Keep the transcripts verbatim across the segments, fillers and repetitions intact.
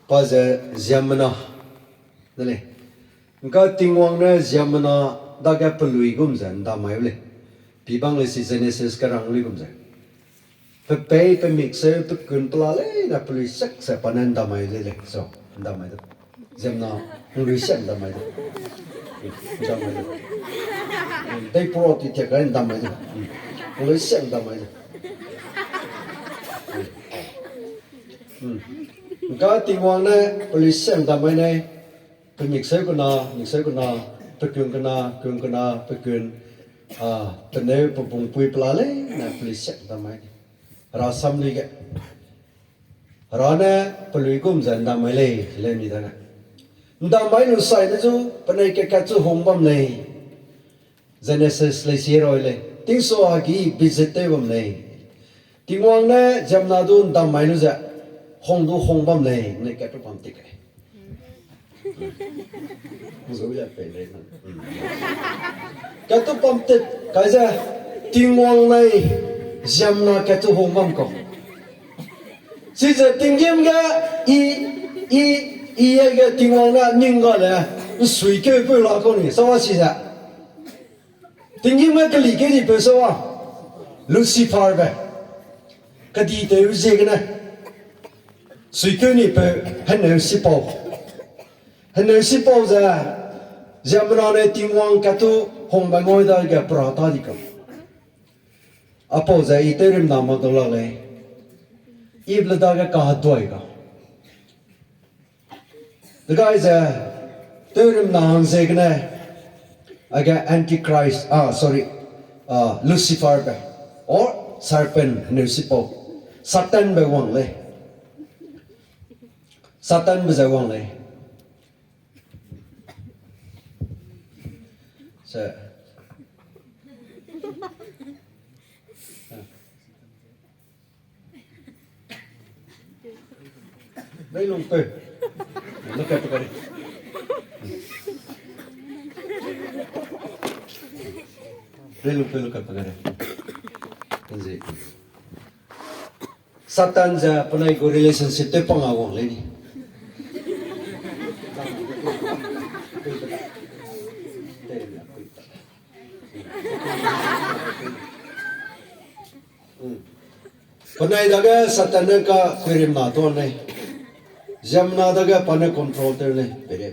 Pa ze ziemmena de lei. Ngka Tingwang ne ziemmena dage pelui gum ze ndamai lei. Pibang lei si Genesis kerang lui gum ze. Pe pei, pe mik seu, pe kun pela leine pelui siak ze pa ne ndamai lei lei. So, ndamai de. Ziemmena, pelui siak ndamai de. Ndamai de. Dei pro ti tiak kai ndamai de. Pelui siak ndamai de. Ngka Tingwang ne pelui siak ndamai nei, pe mik seu kena, mik seu kena, pe kun kena, kun kena, pe kun, a, peneu, pe bungpui pela leine pelui siak ndamai nei. Hera sam lui ge. Hera ne pelui gum ze ndamai lei, lei mi dage. Ndamai lu sai ne zu, penai ke kat chu hung bam lei. Genesis lei si roi lei. Tingsua hagi visit tew bam lei. Tingwang ne ziemmena du ndamai lu ze, hung du hung bam lei, ne kat tu pam tik kai. Kat tu pam tik kai ze, Tingwang nei ziemmena kat tu hung bam kau. Chize tinggîm ge i, i, i aige Tingwang ne ning ga le, ’nsuikeu peu la kau ni, sawa chize. Tinggîm ge keli keu di peu sawa, Luciferbe. Kedi tew ziegene. Suikeu ni peu, heneu sipau. Heneu sipau ze, ziemmena ne Tingwang kat tu hungbe ngau dage pera ta di kau. Apau ze i tewrimna mak dau lak lei. Eve le dage kaheduai ga. Degai ze, tewrimna hang ziegene, age Antichrist, ah, sorry, ah, Luciferbe, or serpent, heneu sipau, Satanbe wang lei. Satanbe ze wang lei. Se. Reilungpeu. Look at the Reilungpeu, look at the Satan ze penai gu relationship tew pang a wang lei ni. Penai dage Satan ne ka kuirimna tuan lei. Ziemmena dage pa ne control tew lei, pere.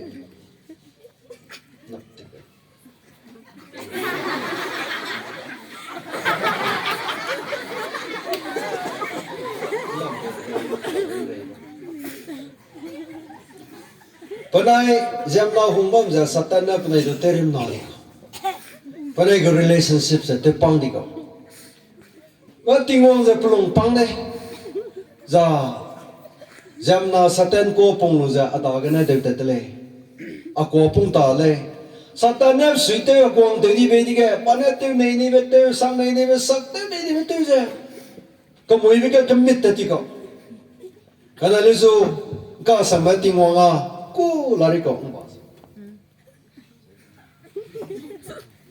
Penai ziemmena hung bam ze Satan ne penai du tewrimna di kau. Penai gu relationship ze tewpang di kau. Ga Tingwang ze pelung pang lei. Za, ziemmena Satan kuâ pung lu ze a dagene deutat te lei. A kuâ pung ta lei. Satan ne suitew a kuang tew di bei dige, pa ne tew nei nibe tew, sang nei nibe sak, tew nei nibe tew ze. Kemuibe ge kemit tat ti kau. Kane le zu, ’ngkasangme Tingwang a, ku la ri kau, ’mba.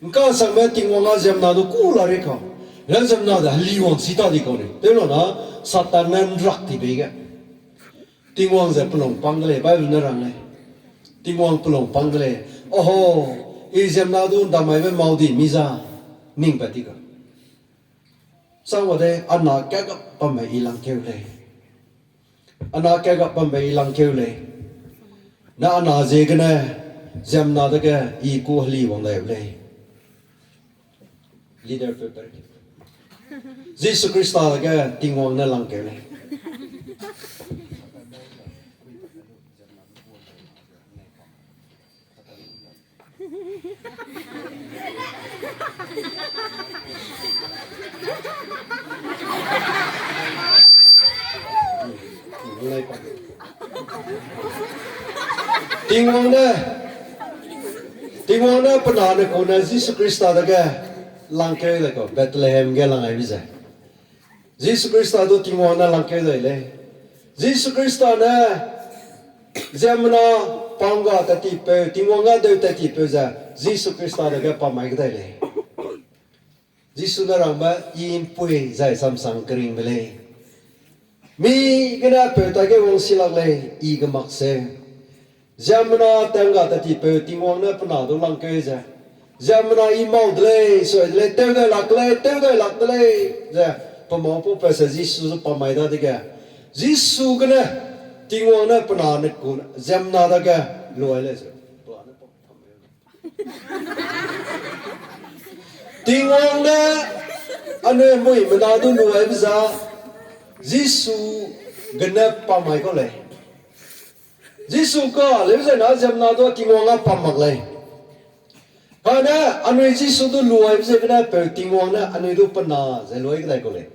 ’Ngkasangme Tingwang a ziemmena du ku la ri kau. Ran ziemmena de heli wang si ta di kau lei. Tew la na, Satan ne ’nrak ti bei ge. Tingwang ze pelung pang de lei, Bible ne rang lei. Tingwang pelung pang de lei. Oho, i ziemmena du ’ndamaibe mau di mi za, ning pat ti kau. Chang wa de, a na kagap bamme i langkeu lei. A na kagap bambe i langkeu lei. Na a na ziegene, ziemmena dage i ku heli wang dai lei. Leader pe per. Jisu Khrista dage Tingwang ne langkeu lei. Tingwang ne, Tingwang ne pe na ne kune Jisu Khrista dage langkeu lei kau, Bethlehem ge lang aibe ze. Jisu Khrista du Tingwang ne langkeu dai lei. Jisu Khrista ne ziemmena pangga tat tipeu, Tingwang ga deu tat tipeu ze, Jisu Khrista dage pa mai kedai lei. Jisu ne rangbe, I ’mpui zai samsang keringbe lei. Mi gene peu taige wangsi lak lei, I ge mak se. Ziemmena tangga tat tipeu Tingwang ne pe na du langkeu ze, ziemmena I mau de lei, sui de lei, tew dai lak de lei, tew dai lak de lei, ze pe mâ pau pe se Jisu zu pamai dadege, Jisu gene Tingwang ne pe na ne ku ziemmena dage luai lei ze. Tingwang ne anui hemuime na du luaibe za Jisu gene pamai kau lei. Jisu ka leu zai na ziemmena du Tingwang a pam mak lei. Kane anui Jisu du luaibe ziegene peu Tingwang ne anui du pe na ze luai kedai kau lei.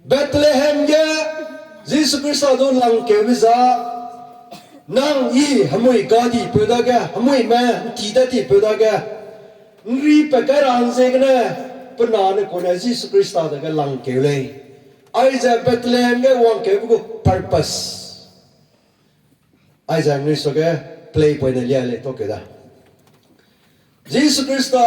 Bethlehem ge Jisu Khrista du langkeube za, nang I hemui gadipeu dage, hemuime ’nti tat tipeu dage, ’nri pa kai ra hang ziegene, pe na ne kune Jisu Khrista dage langkeu lei. Aize Bethlehem ge wangkeube gu purpose. Aize ’nri suage play poine lia lei tokeu da. Jisu Khrista